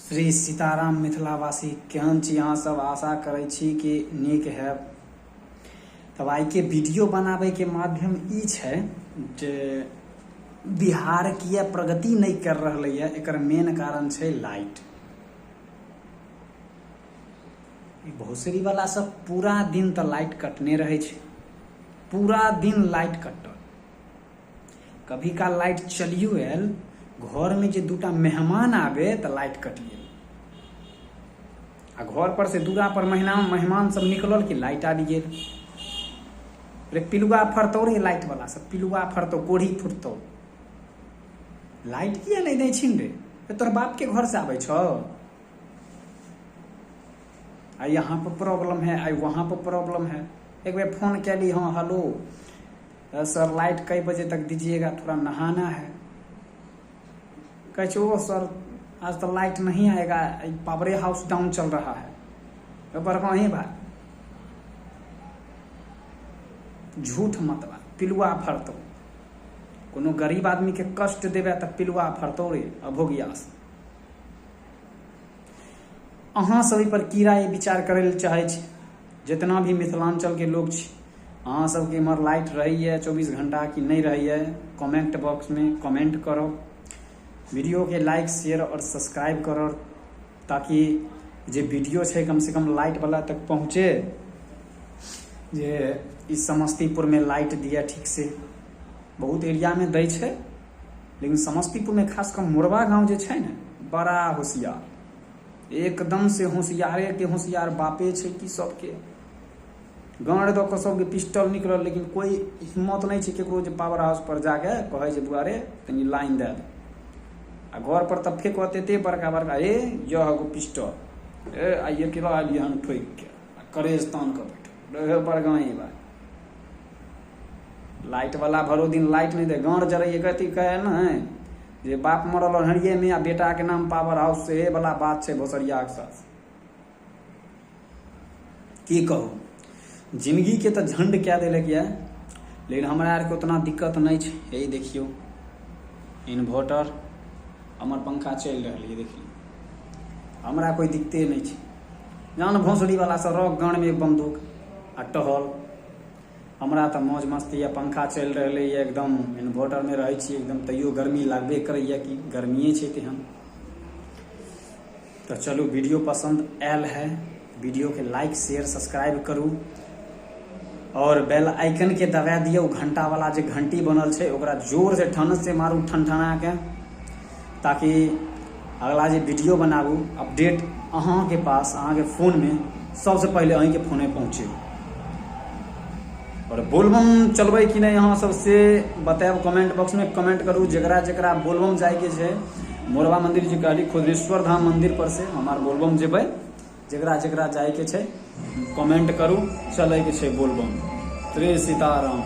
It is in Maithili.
श्री सीताराम मिथिलावासी केहन छी अहाँ सब। आशा करै छी कि नीक हैब। तब आइके वीडियो बनाबैके माध्यम ई छै जे बिहार किया प्रगति नहि कर रहलैए, एकर मेन कारण छै लाइट। ई भोसड़ी वाला सब पूरा दिन तऽ लाइट कटने रहै छै, पूरा दिन लाइट कटल। कभी काल लाइट चलियो आयल, घर में जे दूटा मेहमान आबे तऽ लाइट कटि गेल, आ घर पर से दूरा पर मेहमान सब निकलल कि लाइट आबि गेल। रे पिलुआ फरतौ रे लाइट वाला सब, पिलुआ फरतौ, कोढ़ी फुटतौ। लाइट किया नहि दै छिन रे? तोहर बाप के घर से आबै छौ? आ यहाँ पर प्रॉब्लम है, आई वहाँ पर प्रॉब्लम है। एक बेर फोन कैली, हाँ हेलो सर लाइट कई बजे तक दीजिएगा, थोड़ा नहाना है। कहै छै ओ सर आज तो लाइट नहीं आएगा, पावरे हाउस डाउन चल रहा है। बड़का ही भाई झूठ मत बा, पिलुआ फरतौ। कोनो गरीब आदमी के कष्ट देबे तऽ पिलुआ फरतौ रे अभोगियास। अहाँ सब एहि पर की राय विचार करै लए चाहै छी? जितना भी मिथिलांचल के लोग छी, अहाँ सबके इम्हर लाइट रहैए 24 घंटा कि नहि रहैए? कमेंट बॉक्स में कमेंट करब। वीडियो के लाइक शेयर और सब्सक्राइब करब ताकि जे वीडियो छै कम से कम लाइट वाला तक पहुँचे, जे ई समस्तीपुर में लाइट दिया ठीक से। बहुत एरिया में दै छै, लेकिन समस्तीपुर में खास कऽ मोरबा गाँव जे छै ने, बड़ा होशियार, एकदम से होशियारे के होशियार बापे छै कि सबके गाँड दऽ कऽ सबके पिस्टल निकलल, लेकिन कोई हिम्मत नहि छै केकरो जे पावर हाउस पर जाके कहै जे बुआ रे तनी लाइन दए दे। आ घर पर तऽ फेकत एते बड़का बड़का, ए यह एगो पिस्टल, ए आ एकरा एलियै हन ठोकि के आ करेज तान कऽ बैठल रहे बड़गाई बा। लाइट वाला भरो दिन लाइट नहि दे, गाँड जरैये कथी कहे ने जे बाप मरल अन्हरिये में आ बेटा के नाम पावर हाउस से वाला बात छै भोसरिया के साथ। की कहू, जिंदगी के तऽ झंड कए देलक यऽ, लेकिन हमरा आरके उतना दिक्कत नहि छै। हे देखियौ इन्वर्टर, हमर पंखा चलि रहल यऽ, देखियौ हमरा कोइ दिक्कते नहि छै। जान भोसड़ी वाला सब रख गाँड में बंदूक आ टहल, हमरा तऽ मौज मस्ती यऽ, पंखा चलि रहलै यऽ, एकदम इन्वर्टरमे रहै छी एकदम, तैयो गर्मी लागबे करैए कि गर्मिए छै तेहन। तऽ चलू वीडियो पसन्द आयल है, वीडियोके लाइक शेयर सब्सक्राइब करू और बेल आइकन के दबा दियौ, घंटा वाला जे घंटी बनल छै ओकरा जोर से ठन से मारू ठनठना के, ताकि अगला जे वीडियो बनाबू अपडेट अहाँके पास अहाँके फोनमे सबसे पहिले अहीँके फोने पहुँचे। और बोलबम चलबै कि नहि अहाँ सब से बतायब, कमेंट बॉक्स में कमेंट करू। जकरा जकरा बोलबम जाइके छै, मोरबा मंदिर जे कहली खुदरेश्वर धाम मंदिर पर से हमार बोलबम जेबै, जकरा जकरा जाइके छै कमेंट करू, चलैके छै बोलबम। श्री सीताराम।